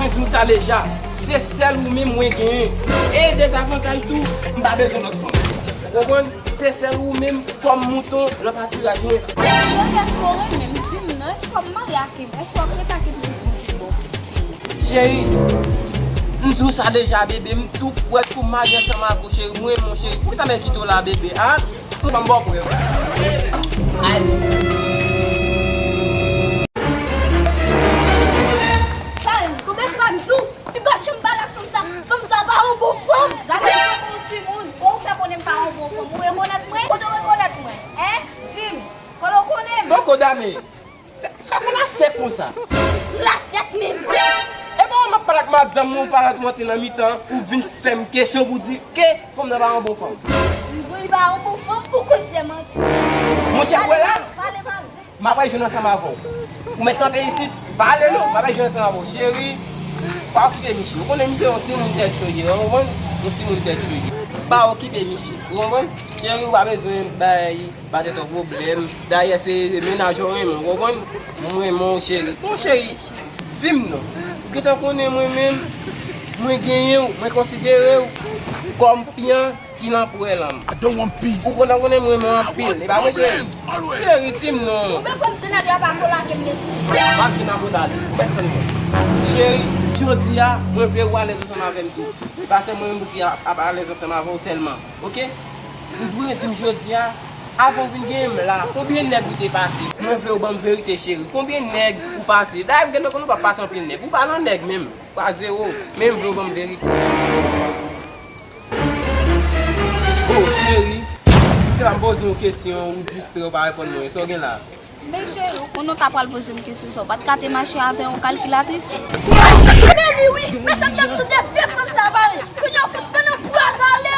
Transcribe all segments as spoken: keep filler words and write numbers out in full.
Di w sa deja, se sèl ou menm mwen genyen. E dezavantaj tou, m pa bezwen lòt fanm. Ou konprann? Se sèl ou menm kòm mouton nan patiraj mwen. Cheri, èske w renmen m? Di m non, èske w ap marye ak m? Èske w ap rete ak m pou m bon fi? Cheri, m di w sa deja, bebe, m tou prèt pou m marye ansanm avè w, cheri. Mwen renmen w, cheri. Poukisa m kite w la, bebe, a? Mwen pa m bò prèv. Ay. Karen, konbyen fwa m di w? Piga jan m pale ak fanm sa, fanm sa pa yon bon fanm. Gade m fè pou yon timoun. Kòman w fè konnen m pa yon bon fanm? Ou rekonèt mwen? Kote w rekonèt mwen? Hein? Di m. Kote w konnen m? Poko dame. Sa, sa konn a sèk konsa. M la sèk menm. E bon, m ap pale ak madanm mwen, ou pale ak mwen, te nan mitan, ou vin fè m kesyon pou di ke fanm nan pa yon bon fanm. M voye pa yon bon fanm pou kont se manti. Monchè, wè la. Pale mal. M ap al jwenn ansanm avè w. Ou mèt kanpe isit, pale non, m ap al jwenn ansanm avè w. Cheri, pa okipe misye. Ou konnen misye yon timoun tèt cho ye, ou konprann? Yon timoun tèt cho ye. Pa okipe misye, ou konprann? Cheri, ou pa bezwen bay, bay tèt ou pwoblèm. Dayè, se mennaj ou renmen, ou konprann? Mwen renmen w, cheri. Bon, cheri, di m non. Ou gentan konnen mwen menm, mwen genyen w, mwen konsidere w kòm piyan ki nan pwèl an. I don't want peace. Ou konn konnen mwen renmen w anpil. E pa vre, cheri? Cheri, di m non. Ou pa fè m senaryo a pa ko lage m mesi. M ap jwenn avè w talè. Ou mèt tann mwen. Cheri, jodi a, mwen vle ou alèz ansanm avè m tou. E pa sèlman mwen menm ki ap, ap alèz ansanm avè w sèlman. Oke? Ou dwe di m jodi a, avan w vin genyen m la, konbyen nèg ou te pase? Mwen vle w ban m verite, cheri. Konbyen nèg ou pase? Dayè, m gentan konnen ou pa pase anpil nèg. Ou pa nan nèg menm. Pa zewo. Men m vle w ban m verite. Oh, cheri, se pa m poze yon kesyon, ou distrè, ou pa reponn mwen. Sa w gen la? Men cheri, ou konnen w ta pral poze m kesyon sa, ou pa t ka te mache avè yon kalkilatris? Men li wi, men sa m t ap di w de vye fanm sa bare. Kounye a w fout konnen w pral ale.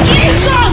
Jesus!